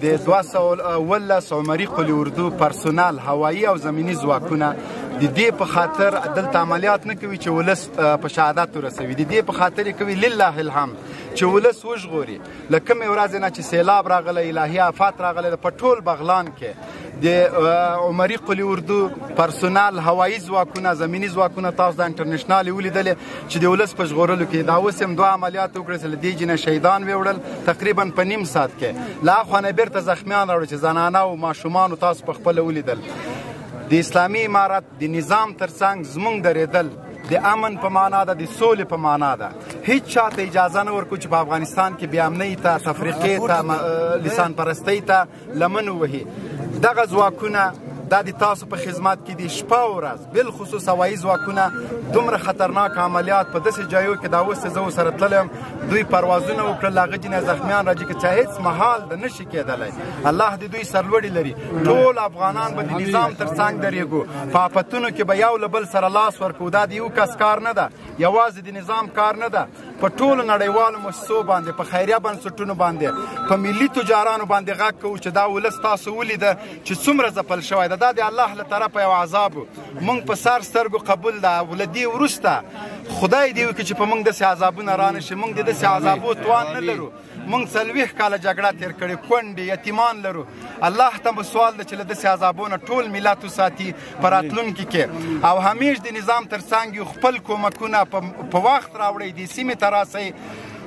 د 217 عمري قول اردو پرسونل هوایی او زمینی ځواکونه د دې په خاطر دلته عملیات نه کوي چې ولس په شهادت ورسوي، د دې په خاطر یې کوي لله الحمد چې ولس وژغوري. له کومې ورځې نه چې سیلاب راغلی، الهي آفات راغلی، په ټول بغلان کې د عمري قول اردو پرسونل هوایی ځواکونه زمینی ځواکونه تاسو د انټرنیشنل ولیدلې چې د ولس په ژغورلو کې دا اوس هم دوه عملیات وکړل چې له دې جنه شهیدان ویوړل تقریبا په نیم ساعت کې، له اخوا نه بیرته زخمیان راوړل چې زنانه او ماشومانو تاسو په خپله ولیدل. د اسلامي امارت د نظام ترڅنګ زمونږ درېدل د امن په معنا ده، د سولې په معنا ده. هیڅ چاته اجازه نه ورکو چې په افغانستان کې بې امنۍ ته، تفریقې ته، لسان پرستۍ ته لمن ووهي. دغه ځواکونه دا د تاسو په خدمت کې دي شپه او ورځ، بالخصوص هوایي ځواکونه دومره خطرناک عملیات په داسې جایو کې دا اوس زه ورسره تللی یم، دوی پروازونه وکړل، هغه جنې زخمیان راځي که چې هیڅ محال د نشي کېدلی. الله دې دوی سرلوړي لري. ټول افغانان به د نظام تر څنګ درېږو، په آفتونو کې به یو له بل سره لاس ورکوو. دا د یو کس کار نه ده، یوازې د نظام کار نه ده، په ټولو نړیوالو موسسو باندې، په خیریه بنسټونو باندې، په ملي تجارانو باندې غږ کوو چې دا ولس تاسو ولیده چې څومره ځپل شوی ده. دا د الله له طرفه یو عذاب و، موږ په سر سترګو قبول ده. له دې وروسته خدای دې وکړي چې په موږ داسې عذابونه رانه شي. موږ د داسې عذابو توان نه لرو. موږ 40 کاله جګړه تېر کړې، کونډې یتیمان لرو. الله ته مو سوال ده چې له داسې عذابو نه ټول ملت وساتي په راتلونکي کې، او همیش د نظام تر څنګ یو خپل کومکونه په وخت راوړئ، دې سیمې ته راسئ.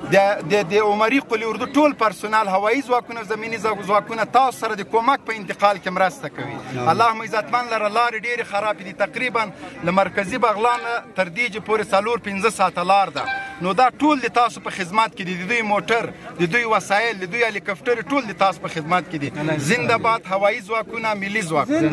د عمري قول اردو ټول پرسونل هوایی ځواکونه زمیني ځواکونه تاسو سره د کومک په انتقال کې مرسته کوي. الله مو عزتمن لره. لارې ډېرې خرابې دي، تقریبا له مرکزي بغلان تر دیجې پورې 4-5 ساعته لار ده. نو دا ټول د تاسو په خدمت کې دي، د دوی موټر، د دوی وسایل، د دوی هلیکوپټر ټول د تاسو په خدمت کې دي. زنده باد هوایی ځواکونه، ملي ځواکونه.